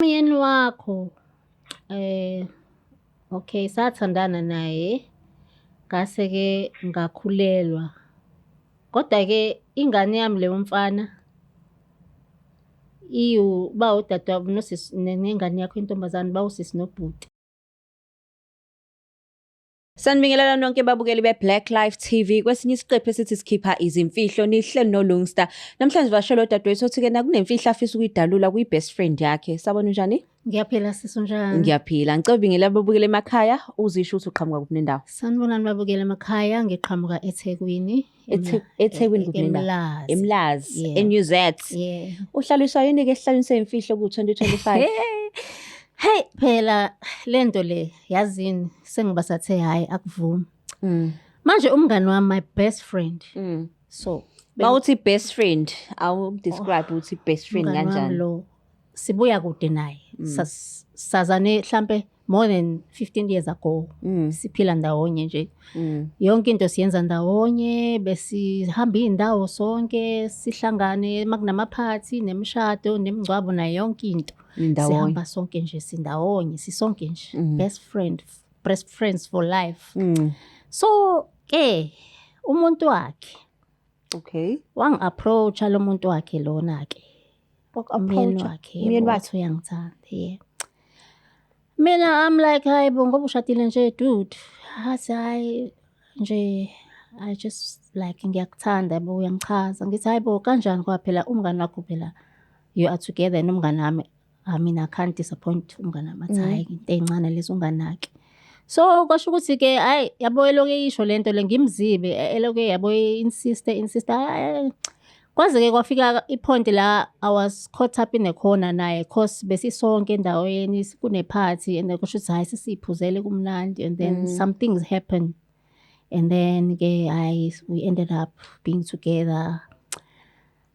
Umyeni wakho, okay, sathandana naye, ngase-ke ngakhulelwa. Kodwa-ke ingane yami le yomfana ba udadewabo nosisi nengane yakho intombazane, bawusisi nobhuti. Sanibingelela nonke babukeli be-Black Life TV. Kwesinye isiqephu esithi sikhipha izimfihlo, nihleli noLungsta. Namhlanje vashelo udadewethu othi-ke nakunemfihlo afisa ukuyidalula kwi-best friend yakhe. Sabona, unjani? Ngiyaphila sisi, unjani? Ngiyaphila. Ngicela ubingelela ababukeli emakhaya, uzisho ukuthi uqhamuka kuphi nendawo. Sanibonani babukeli emakhaya, ngiqhamuka eThekwini. EThekwini kuphi nendawo? Emlazi. Emlazi, Yeah. eNew Zet. Yeah. Uhlaliswa yini-ke esihlalweni seyimfihlo ku-2025? Hey, phela lento le yazini sengiba sathe hayi, akuvumi. Manje umngani wami, my best friend. So Mawuthi best friend, awumdescribe ukuthi best friend umngani wami kanjani? lo sibuya kude naye. Sazane mhlambe more than 15 years ago. Siphila ndawonye nje. Yonke into siyenza ndawonye, besihamba iy'ndawo sonke, sihlangane makunamaphathi, nemishado, nemingcwabo, nayo yonke into. Ndawonye. Sihamba sonke nje, sindawonye, sisonke nje. Best friend, best friends for life. So ke umuntu wakhe wangi-approach-a lo muntu wakhe lona ke. Umyeni Waku-approach-a? wakhe, Umyeni yebo, wakhe? wathi uyangithanda, yeah. Mina I'm like, "Hayi bo, ngoba ushadile nje, dude." Athi, "Hhayi nje, I just like ngiyakuthanda yabo, uyangichaza." Ngithi, "Hayi bo, kanjani ngoba phela umngani wakho phela, you are together nomngani wami. I mean, I can't disappoint umngani wami." Athi, "Hhayi, into ey'ncane lezi, unganaki." So kwasho ukuthi-ke hhayi yabo, elokhu eyisho lento le, ngimzibe, elokhu yabo insist insist, hhayi, kwaze-ke kwafika i-point la I was caught up in a corner naye, 'cause besisonke endaweni kune-party and kusho ukuthi hhayi, sesiyiphuzele kumnandi, and then some things happen and then-ke hhayi, we ended up being together.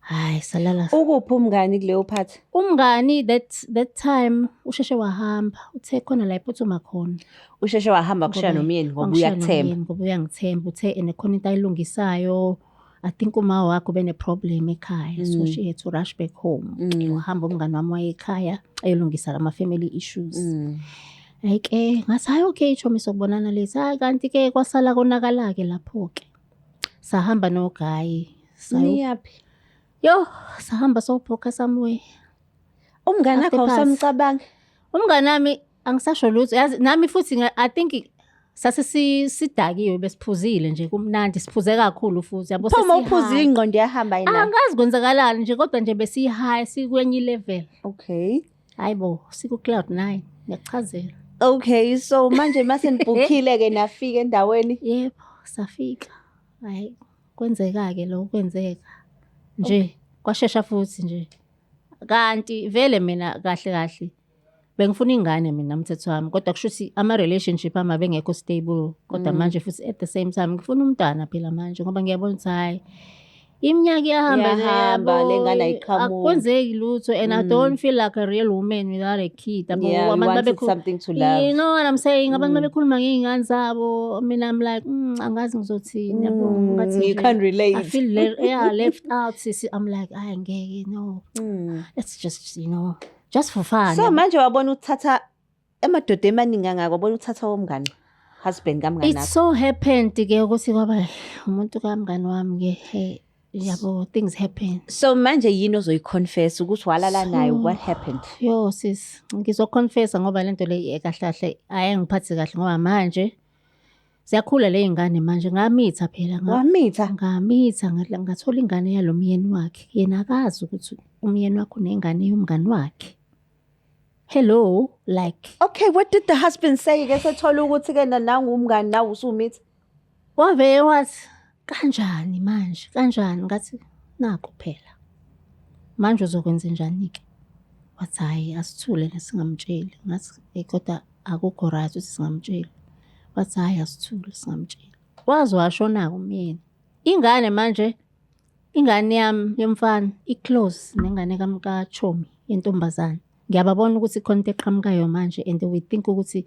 Hhayi, salala. Ukuphi umngani kuleyo party? Umngani that time usheshe wahamba, uthe khona la ephuthuma khona. Usheshe wahamba kushiya nomyeni ngoba Wangishiya uyakuthemba. nomyeni ngoba uyangithemba, uthe ene khona into ayilungisayo. I think uma wakhe ube problem ekhaya, so she had to rush back home. Wahamba umngani wami waye ekhaya ayolungisa ama family issues. Hayi ke, ngathi, "Hayi, okay chomi, sokubonana later." Hayi, kanti ke kwasala konakala ke lapho ke. Sahamba noGayi. Niyaphi? Yo, sahamba sobhukha somewhere. Umngani wakho After party. awusamcabangi? Umngani wami angisasho lutho, yazi nami futhi I think sase sidakiwe, besiphuzile nje kumnandi, siphuze kakhulu futhi yabo. Pho uma sesi-high. uphuzile ingqondo iyahamba yini? Angazi kwenzakalani nje, kodwa nje besiyi-high, sikwenye i-level. Hayi bo, siku cloud nine, ngiyakuchazela. Okay, so manje mase nibhukhile ke, nafika endaweni. Yebo, safika. Hayi, kwenzeka ke lokho, kwenzeka nje kwashesha futhi nje. Kanti vele mina kahle kahle bengifuna ingane mina, mthetho wami, kodwa kusho ukuthi ama-relationship ami abengekho stable, kodwa manje futhi at the same time ngifuna umntwana phela manje, ngoba ngiyabona ukuthi hhayi, iminyaka iyahamba nje, Iyahamba, yabo, le ngane ayiqhamuki. Akwenzeki lutho and I don't feel like a real woman without a kid, yabo. Yeah, you Abantu wanted something to love. You know what I'm saying? Abantu babekhuluma ngey'ngane zabo, mina I'm like, angazi ngizothini, yabo, ngathi You nje, can't relate. I feel yeah, left out sisi. I'm like, "Hayi ngeke, no, let's just just for fun." So Yabo. manje wabona ukuthatha emadoda emaningi kangaka, wabona ukuthatha womngani, husband kamngani It wakho. so happened ke ukuthi kwaba umuntu kamngani wami ke, hey yabo, things happen. So manje yini ozoyiconfess ukuthi walala naye? So- What happened? Yo sis, ngizoconfessa ngoba lento le kahle kahle ayangiphathi kahle, ngoba manje ziyakhula le ngane manje, ngamitha phela Wamitha. Ngamitha, ngathola ingane yalo myeni wakhe. Yena akazi ukuthi umyeni wakhe unengane yomngani wakhe. Hello, like Okay, what did the husband say ke sethola ukuthi ke nangu umngani nawe usumitha? Wavele wathi, "Kanjani manje, kanjani?" Ngathi, "Nakhu phela manje, uzokwenza njani-ke?" Wathi, "Hhayi, asithule la, singamtsheli." Ngathi, "Eh, kodwa akukho right ukuthi singamtsheli." Wathi, "Hhayi, asithule, singamtsheli." Waze washona-ke umyeni. Ingane manje, ingane yami yomfana i-close nengane kachomi yentombazane. Ngiyababona ukuthi khona into eqhamukayo manje and we think ukuthi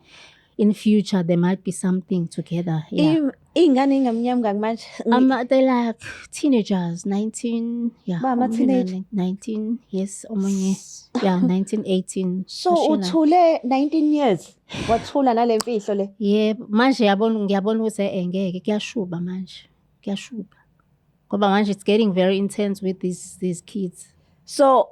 in future there might be something together, yeah. Iy'ngane ey'ngamnyama kangaka manje. They like teenagers, 19, yeah. Ba, ama-teenager? 19, yes, omunye, yeah, 19, 18. So Bashiyana. uthule 19 years wathula nale mfihlo le. Yebo, manje yabona ngiyabona ukuthi ngeke kuyashuba manje. Kuyashuba. Ngoba manje it's getting very intense with these kids. So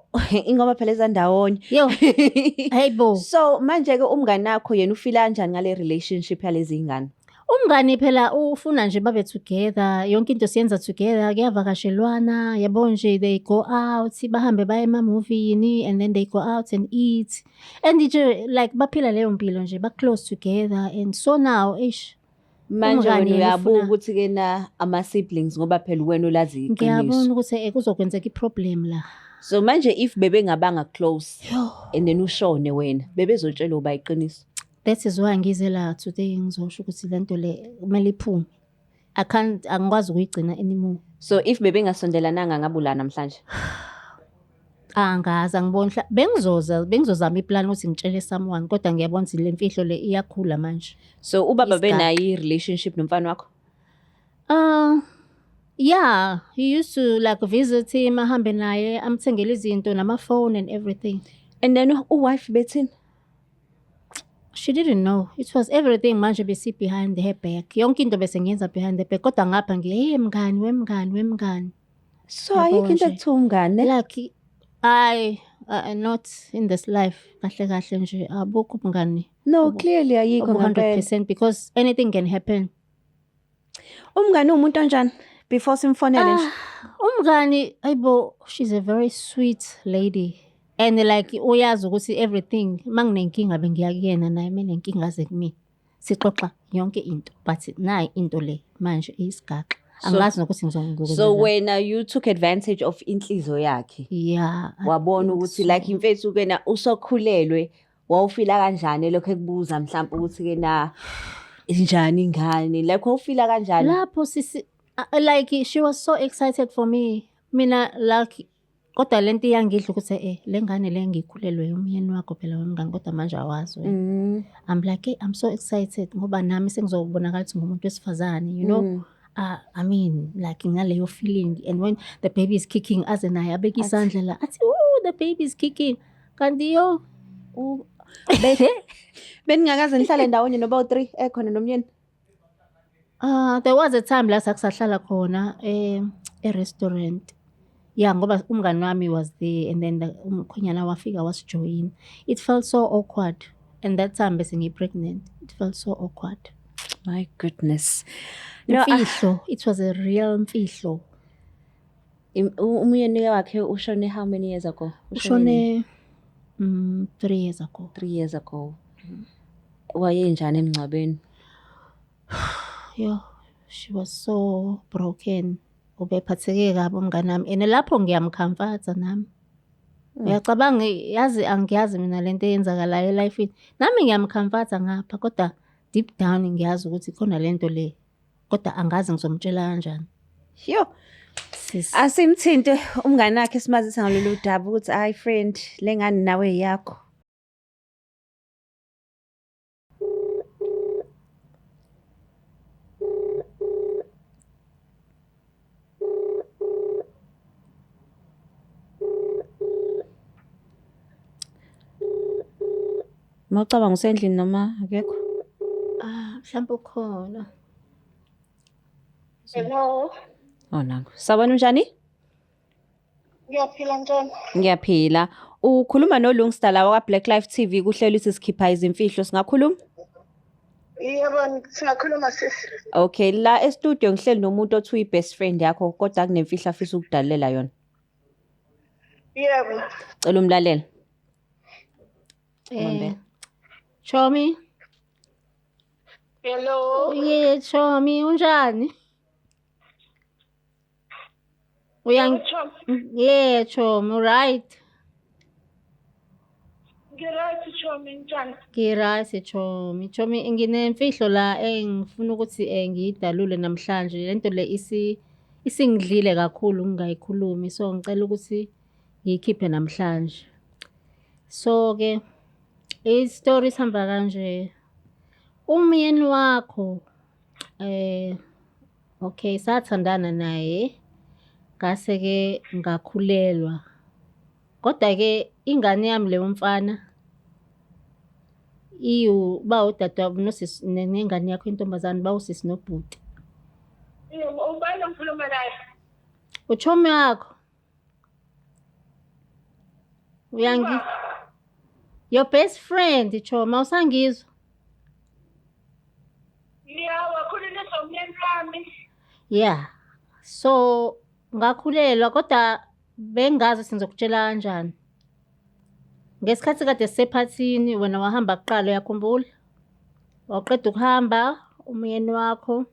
ingoba phela ezandawonye. Yo, hey bo. So manje ke umngani wakho yena ufila kanjani ngale relationship yalezi ngane? Umngani phela ufuna nje babe together, yonke into siyenza together, kuyavakashelwana, yabo nje they go out, bahambe baye ema-movie-ni and then they go out and eat. And nje like baphila leyo mpilo nje, ba close together and so now eish. Manje Umngani wena yena uyabuka ufuna- ukuthi ke na ama siblings ngoba phela wena ulazi Ngiyabona iqiniso. ukuthi kuzokwenzeka i-problem la. So manje if bebengabanga close Yo. and then ushone wena bebezotshela uba iqiniso. That is why ngize la today ngizosho ukuthi lento le kumele iphume. I can't, angikwazi ukuyigcina anymore. So if bebengasondelananga ngabe ula namhlanje. Angazi, angiboni bengizoza bengizozama i-plan ukuthi ngitshele someone kodwa ngiyabona ukuthi le mfihlo le iyakhula manje. So ubaba Isigaxa. benayo i-relationship nomfana wakho? Yeah, he used to like visit him, ahambe naye, amthengele izinto nama-phone and everything. And then u-wife bethini? She didn't know. It was everything manje besi behind her back. Yonke into bese ngiyenza behind the back kodwa ngapha ngi hey mngani wemngani wemngani. So Yabo ayikho into nje. ekuthiwa umngane. Like I not in this life kahle kahle nje abukho ubungani. No, clearly ayikho ngempela. 100% because anything can happen. Umngane umuntu onjani? Before simfonele nje. Umngani ayibo, she's a very sweet lady. And like uyazi ukuthi everything manginenkinga bengiya kuyena naye menenkinga aze kumina. Sixoxa yonke into but nayi into le manje isigaxa. Angazi nokuthi ngizokwenza. So wena you took advantage of inhliziyo yakhe. Yeah. I Wabona think ukuthi so. like imfethu ke na usokhulelwe wawufila kanjani lokho ekubuza mhlawumbe ukuthi ke na njani ingane like wawufila kanjani? Lapho sisi like she was so excited for me. Mina like kodwa lento iyangidla ukuthi le ngane le ngikhulelwe umyeni wakho phela wemngani kodwa manje awazi wena. I'm like hey, I'm so excited ngoba nami sengizobonakala ukuthi ngumuntu wesifazane, you know. I mean like ngaleyo feeling and when the baby is kicking aze naye abeke isandla la athi oh the baby is kicking kanti yo Beningakaze nihlale ndawonye noba u3 ekhona nomyeni? There was a time la sakusahlala khona e-restaurant. Yeah, ngoba umngani wami was there and then umkhwenyana wafika wasijoyina. It felt so awkward and that time bese ngi-pregnant. It felt so awkward. My goodness. No, Mfihlo, it was a real mfihlo. Umyeni wakhe ushone how many years ago? Ushone 3 years ago. 3 years ago. Wayenjani emngcwabeni? Yo, she was so broken. Ubephatheke kabi umngani wami and lapho ngiyamkhamfatha nami. Uyacabanga yazi angiyazi mina lento eyenzakalayo e-life-ini. Nami ngiyamkhamfatha ngapha kodwa deep down ngiyazi ukuthi khona lento le. Kodwa angazi ngizomtshela kanjani. Yo. Sis. Asimthinte umngani wakhe simazise ngalolu daba ukuthi hayi friend lengane nawe yakho. Mawucabanga usendlini noma akekho? Mhlawumbe ukhona. Hello. Oh nangu. Sawubona unjani? Ngiyaphila njani? Ngiyaphila. Ukhuluma noLungsta la wa Black Life TV kuhlelo ithi sikhipha izimfihlo singakhuluma? Yebo, singakhuluma sisi. Okay, la e studio ngihleli nomuntu othi uyi best friend yakho kodwa kunemfihlo afisa ukudalulela yona. Yebo. Cela umlalele. Mambe. Chomi. Hello. Yeah, Chomi, unjani? Chomi. Yeah, Chomi, right. Ngiright Chomi, njani? Ngiright Chomi. Chomi, nginemfihlo la engifuna ukuthi ngiyidalule namhlanje. Lento le isingidlile kakhulu ngingayikhulumi, so ngicela ukuthi ngiyikhiphe namhlanje. So ke i-story sihamba kanje. Umyeni wakho Okay, sathandana naye ngase-ke ngakhulelwa. Kodwa-ke ingane yami leyo mfana ba udadewabo nosisi nengane yakho intombazane bawusisi nobhuti. Ubani engikhuluma naye? Uchomi wakho. Uyangi Your best friend, chomi, awusangizwa? Ya, wakhululiswa umyeni wami. Yeah. So ngakhulelwa kodwa bengazi ukuthi ngizokutshela kanjani. Ngesikhathi kade sisephathini wena wahamba kuqala uyakhumbula? Waqeda ukuhamba umyeni wakho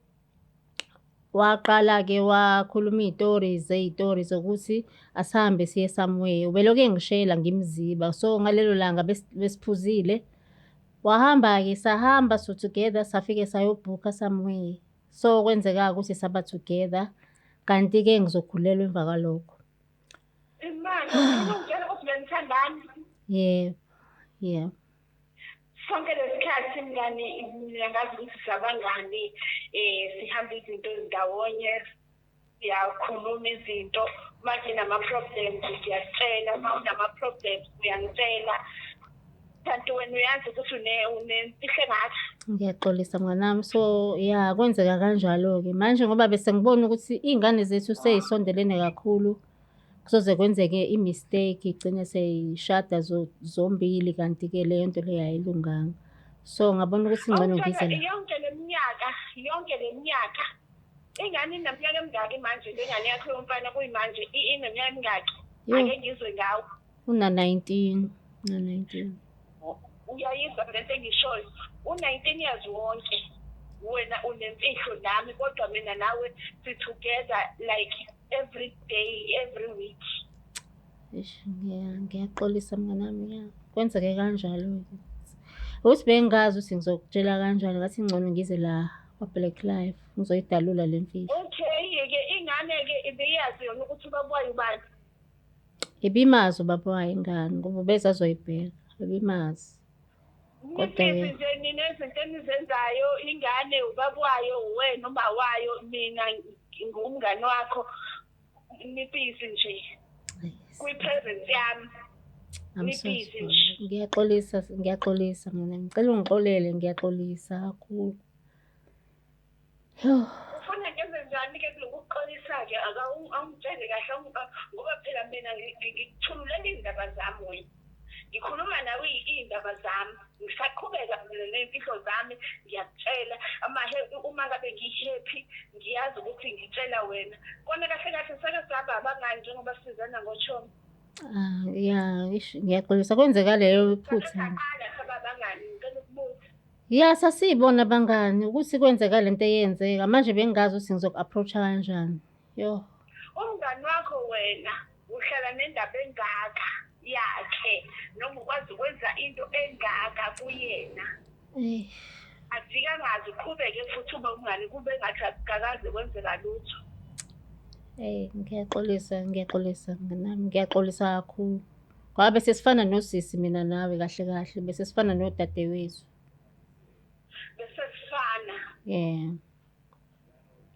waqala-ke wakhuluma iy'tori zey'tori zokuthi asihambe siye somewhere. Ubelokhu engishela ngimziba. So ngalelo langa besiphuzile. Wahamba-ke sahamba so together safike sayobhukha somewhere. So kwenzeka ukuthi saba together kanti-ke ngizokhulelwa emva kwalokho. Imanje ufuna ungitshela ukuthi benithandana? Yebo, yebo. Sonke lesikhathi mngani mina ngazi ukuthi sabangani sihamba izinto ndawonye, siyakhuluma izinto, uma nginama-problems ngiyakutshela, uma unama-problems uyangitshela. Kanti wena uyazi ukuthi unemfihlo engaka. Ngiyaxolisa mnganami. So ya kwenzeka kanjalo-ke. Manje ngoba bese ngibona ukuthi iy'ngane zethu sey'sondelene kakhulu, kuzoze kwenzeke i-mistake igcine sey'shada zombili kanti-ke leyo nto leyo ayilunganga. So ngabona ukuthi ngcono ngize la. Yonke le minyaka, yonke le minyaka. Ingane ineminyaka emingaki manje? Le ngane yakho yomfana kuyimanje ineminyaka emingaki? Ake ngizwe ngawe. Una-19, una-19. Uyayizwa lento engishoyo? U-19 years wonke wena unemfihlo nami, kodwa mina nawe si together like every day, every week. Eish, ngiyaxolisa mnganami, ya. Kwenzeke kanjalo-ke. Ukuthi bengingazi ukuthi ngizokutshela kanjani, ngathi ngcono ngize la kwa-Black Life ngizoyidalula le mfihlo. Okay-ke ingane-ke ibiyazi yona ukuthi ubaba wayo ubani? Ibimazi ubaba wayo ingane ngoba ubeze azoyibheka, ibimazi. Kodwa-ke Nibhizi nje ninezinto enizenzayo, ingane ubaba wayo, uwena uma wayo, mina ngumngani wakho. Nibhizi nje kwi-presence yami. I'm so Nibhizi sorry. nje. Ngiyaxolisa, ngiyaxolisa mina. Ngicela ungixolele, ngiyaxolisa kakhulu. Yoh. Ufuna ngenze njani-ke kuloku kuxolisa-ke? Awungitshele kahle ngoba phela mina ngikuthululela iy'ndaba zami wena. Ngikhuluma nawe iy'ndaba zami. Ngisaqhubeka mina ney'mfihlo zami, ngiyakutshela. Uma ngabe ngi-happy, ngiyazi ukuthi ngitshela wena. Kona kahle kahle sake saba abangani njengoba sisizana ngochomi. Ah, ya, eish, ngiyaxolisa kwenzeka leyo Sake phutha. saqala saba abangani, ngicela ukubuza. Ya, sasiyibona abangani ukuthi kwenzeka lento eyenzeka. Manje bengingazi ukuthi ngizoku-approach-a kanjani. Yo. Umngani wakho wena uhlala nendaba engaka yakhe noma ukwazi ukwenza into engaka kuyena. Eh, Ajike angazi uqhubeke futhi ube umngani kube ngathi akukakaze kwenzeka lutho. Eh, ngiyaxolisa, ngiyaxolisa mnganami, ngiyaxolisa kakhulu. Ngoba bese sifana nosisi mina nawe kahle kahle, bese sifana nodadewethu. Bese sifana. Yeah.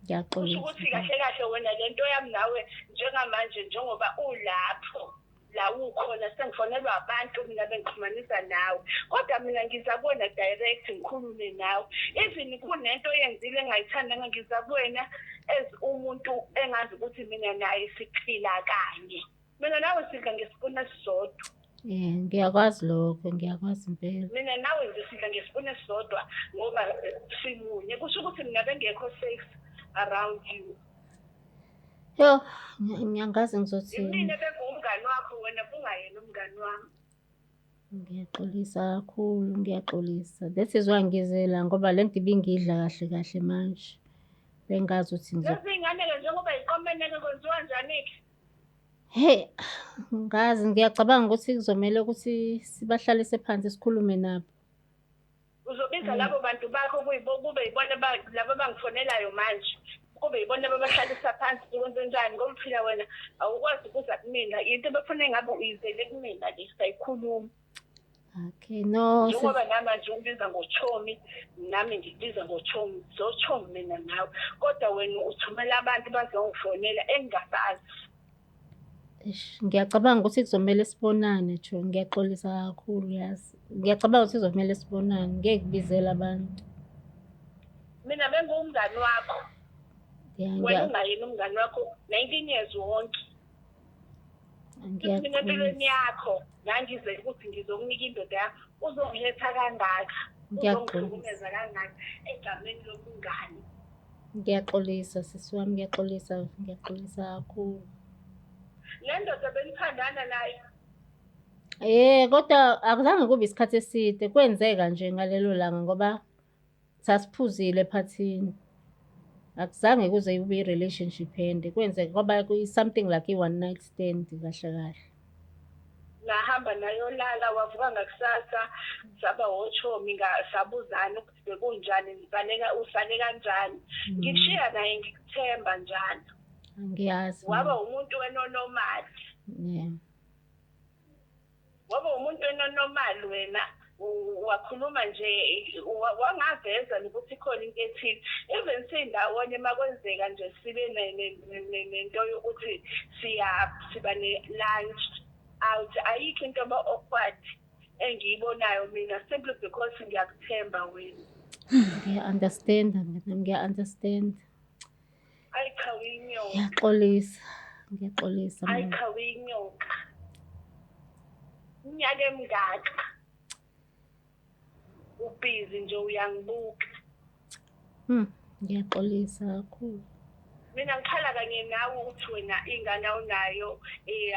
Kusho Ngiyaxolisa. ukuthi kahle kahle wena lento yami nawe njengamanje njengoba ulapho la ukhona sengifonelwa abantu mina bengixhumanisa nawe, kodwa mina ngiza kuwena direct ngikhulume nawe. Even kunento oyenzile engayithandanga, ngiza kuwena as umuntu engazi ukuthi mina naye siphila kanye. Mina nawe sidla ngesipuni esisodwa. Yeah, ngiyakwazi lokho, ngiyakwazi impela. Mina nawe nje sidla ngesipuni esisodwa ngoba simunye. Kusho ukuthi mina bengekho safe around you. Yo, ngiyangazi ngizothini. Mina bengiwumngani wakho, wena kungayena umngani wami. Ngiyaxolisa kakhulu, ngiyaxolisa. That is why ngize la ngoba lento ibingidla kahle kahle manje. Bengazi ukuthi Lezi iy'ngane-ke njengoba yiqomene-ke kwenziwa njani-ke? Hey, ngazi ngiyacabanga ukuthi kuzomele ukuthi sibahlalise phansi sikhulume nabo. Uzobiza labo bantu bakho kube yibona labo abangifonelayo manje. Kube yibona ababahlalisa phansi kwenze njani ngoba phela wena awukwazi ukuza kumina. Into ebefuna ngabe uyizele kumina le sayikhuluma. Okay, no. Njengoba namanje ungibiza ngochomi, nami ngikubiza ngochomi, zochomi mina nawe. Kodwa wena uthumela abantu bazongifonela engingabazi. Eish, ngiyacabanga ukuthi kuzomele sibonane Joe, ngiyaxolisa kakhulu yazi. Ngiyacabanga ukuthi kuzomele sibonane, ngeke kubizele abantu. Mina bengiwumngani wakho. Wena ungayena umngani wakho 19 years wonke. Mina empilweni yakho ngangize ukuthi ngizokunika indoda yakho, uzongiletha kangaka, uzongihlukumeza kangaka egameni lobungani. Ngiyaxolisa sisi wami, ngiyaxolisa, ngiyaxolisa kakhulu. Le ndoda benithandana nayo? Kodwa akuzange kube isikhathi eside, kwenzeka nje ngalelo langa ngoba sasiphuzile ephathini. Akuzange kuze kube i-relationship ende, kwenzeka kwaba something like i-one night stand kahle kahle. Nahamba nayolala, wavuka ngakusasa, saba wochomi, sabuzana ukuthi bekunjani, usale kanjani. Ngikushiya naye ngikuthemba njalo. Angiyazi. Waba umuntu wenonomali. Yeah. Waba umuntu wenonomali wena, wakhuluma nje, wangaveza nokuthi khona into ethile. Even sindawonye makwenzeka nje sibe nento yokuthi siba ne-lunch out, ayikho into eba-awkward engiyibonayo mina, simply because ngiyakuthemba wena. Ngiya-understand mina, ngiya-understand. Ayi cha, uyinyoka. Ngiyaxolisa, ngiyaxolisa. Ayi cha, uyinyoka. Iminyaka emingaka ubhizi nje uyangibuka. Ngiyaxolisa kakhulu. Mina ngikhala kanye nawe ukuthi wena ingane awunayo,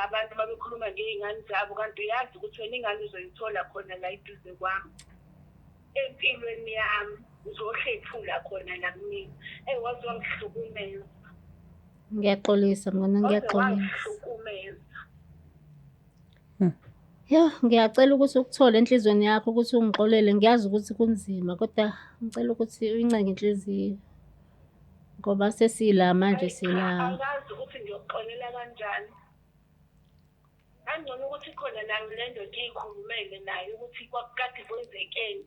abantu babekhuluma ngey'ngane zabo, kanti uyazi ukuthi wena ingane uzoyithola khona la eduze kwami. Empilweni yami uzohlephula khona la kumina. Eyi, waze wangihlukumeza. Ngiyaxolisa mngani, ngiyaxolisa. Wangihlukumeza. Yo, ngiyacela ukuthi ukuthole enhliziyweni yakho ukuthi ungixolele. Ngiyazi ukuthi kunzima, kodwa ngicela ukuthi uyincenge inhliziyo. Ngoba sesila manje, sila. Angazi ukuthi ngiyokuxolela kanjani. Angcono ukuthi khona nami le ndoda iyikhulumele naye ukuthi kwakukade kwenzekeni.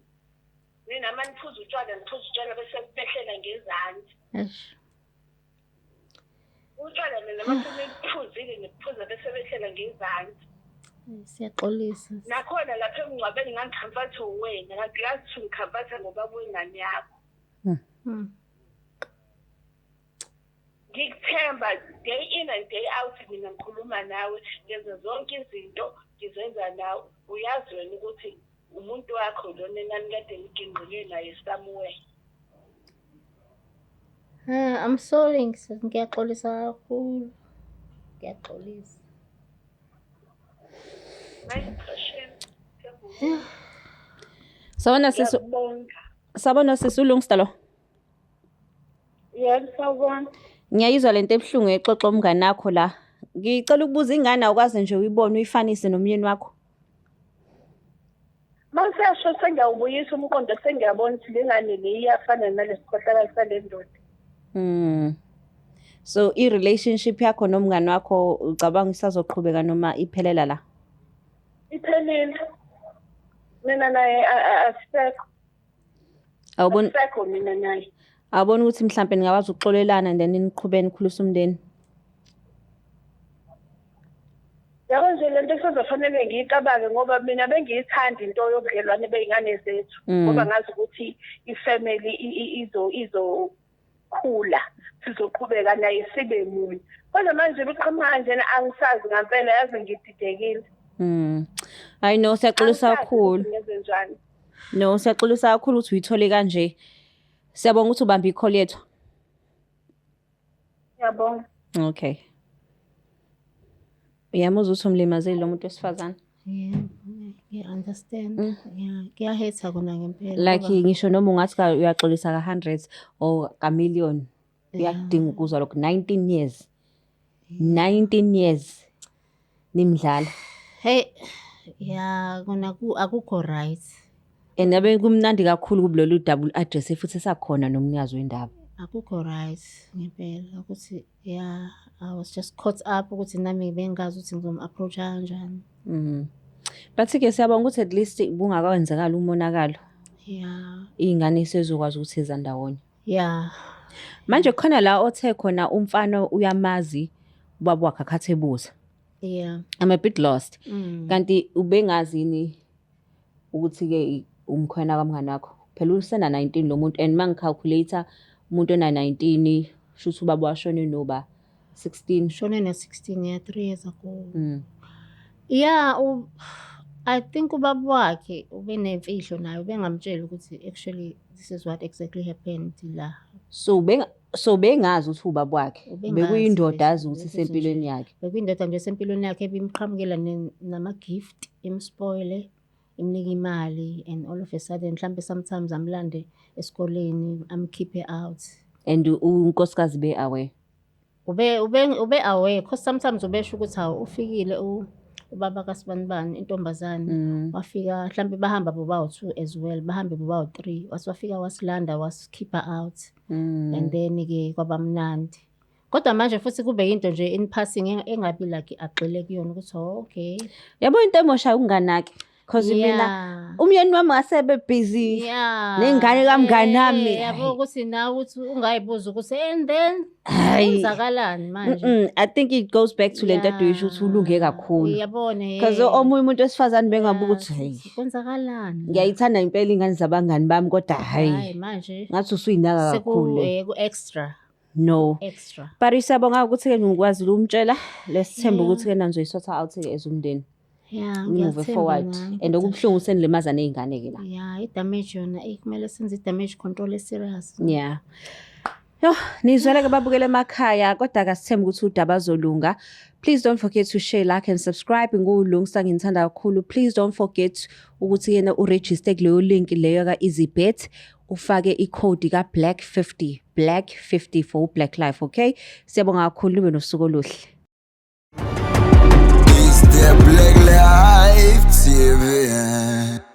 Nina uma niphuza utshwala, niphuza utshwala bese kubehlela ngezansi. Eish. Utshwala nina uma seniphuzile niphuza bese behlela ngezansi. Siyaxolisa. Nakhona lapha emngcwabeni ngangikhamfatha wena, kanti uyazi ukuthi ngikhamfatha ngoba wengane yakho. Ngikuthemba day in and day out, mina ngikhuluma nawe, ngenza zonke izinto ngizenza nawe. Uyazi wena ukuthi umuntu wakho lona enanikade nigingqike naye somewhere. I'm sorry, ngiyaxolisa kakhulu. Ngiyaxolisa. Sawubona sisi. Sawubona sisi, uLungsta lo. Yebo, sawubona. Ngiyayizwa lento ebuhlungu exoxa umngane wakho la. Ngicela ukubuza, ingane awukwazi nje uyibone uyifanise nomyeni wakho? Mawusasho sengiyawubuyisa umqondo, sengiyabona ukuthi le ngane le iyafana nalesikhohlakalo sale ndoda. So i-relationship yakho nomngane wakho ucabanga isazoqhubeka noma iphelela la? Iphelile. Mina naye asisekho. Awuboni Asisekho mina naye. Awuboni ukuthi mhlambe ningakwazi ukuxolelana and then niqhubeke nikhulise umndeni? Yabo nje lento kusazofanele ngiyicabange, ngoba mina bengiyithanda into yobudlelwane bey'ngane zethu. Ngoba ngazi ukuthi ifamily izokhula, sizoqhubeka naye sibe munye. Kodwa manje beqhamuka kanjena angisazi ngampela, yazi ngididekile. Hayi no, siyaxolisa Angisazi kakhulu. ukuthi ngenze njani. No, siyaxolisa kakhulu ukuthi uyithole kanje. Siyabonga ukuthi ubambe i-call yethu. Ngiyabonga. Okay. Uyamuzwa ukuthi umlimazile lo muntu wesifazane? Yeah, ngiya-understand. Yeah, kuyahetha kona ngempela. Like ngisho noma ungathi uyaxolisa ka-100 or ka-million, uyakudinga ukuzwa lokho. 19 years. 19 years nimdlala. Hey, yeah, kona akukho right. And abe kumnandi kakhulu kulolu double address futhi esakhona nomnikazi wendaba. Akukho right ngempela ukuthi yeah, I was just caught up ukuthi nami bengazi ukuthi ngizom-approach kanjani. But-ke siyabonga ukuthi at least bungakawenzakali umonakalo. Iy'ngane sezokwazi ukuthi zandawonye. Manje khona la othe khona umfana uyamazi ubaba wakhe akhathi ebuza. I'm a bit lost. Kanti ubengazi yini ukuthi-ke umkhwena kamngani wakho? Phela usena 19 lo muntu, and mangi-calculate umuntu ona 19, shuthi ubaba washone noba 16. Shone na-16, yeah, 3 years ago. Yeah, I think ubaba wakhe ubenemfihlo naye, ubengamtsheli ukuthi actually this is what exactly happened la. So bengazi ukuthi ubaba wakhe. Ubengazi. Bekuyindoda azi ukuthi Bekuthi isempilweni nje yakhe. Bekuyindoda nje esempilweni yakhe ebimqhamukela nama-gift, imspoile, imnika imali, and all of a sudden mhlambe sometimes amlande esikoleni, amkhiphe out. And unkosikazi be aware? Ube aware, 'cause sometimes ubesho ukuthi hawu, ufikile ubaba kaSibanibani, intombazane, wafika mhlambe bahamba bobawu-two as well, bahambe bobawu-three, wathi wafika wasilanda, wasikhipha out, and then-ke kwaba mnandi. Kodwa manje futhi kube yinto nje in passing, engabi like agxile kuyona ukuthi, oh, okay. Yabo, into emoshayo ukunganaki. 'Cause mina umyeni wami ngasebe busy nengane kamngani wami. Yabo, ukuthi nawe uthi ungayibuza ukuthi and then Hayi. kwenzakalani manje? I think it goes back to lento ade uyisho ukuthi ulunge kakhulu. Uyabona. Because omunye umuntu wesifazane bengabuka ukuthi, hey, Kwenzakalani la? Ngiyayithanda impela ingane zabangani bami, kodwa Hayi, hayi, manje ngathi usuyinaka seku kakhulu. Ku extra. No. Extra. But siyabonga ukuthi-ke ngikwazi ukumtshela. Lesithemba ukuthi-ke nizoyi-sorta out-ke as umndeni. Yeah, Move ngiyathemba forward. nami. And okubuhlungu senilimaza ney'ngane-ke la. Yeah, i-damage yona, kumele senze i-damage control e-serious. Yeah. Yo, nizwele ke babukele emakhaya, kodwa kasithemba ukuthi udaba azolunga. Please don't forget to share, like and subscribe. NguLungsta, nginithanda kakhulu. Please don't forget ukuthi yena uregister kuleyo link leyo ka EasyBet, ufake i-code ka Black 50, Black 50 for Black Life, okay? Siyabonga kakhulu, nibe nosuku oluhle. It's the Black Life TV.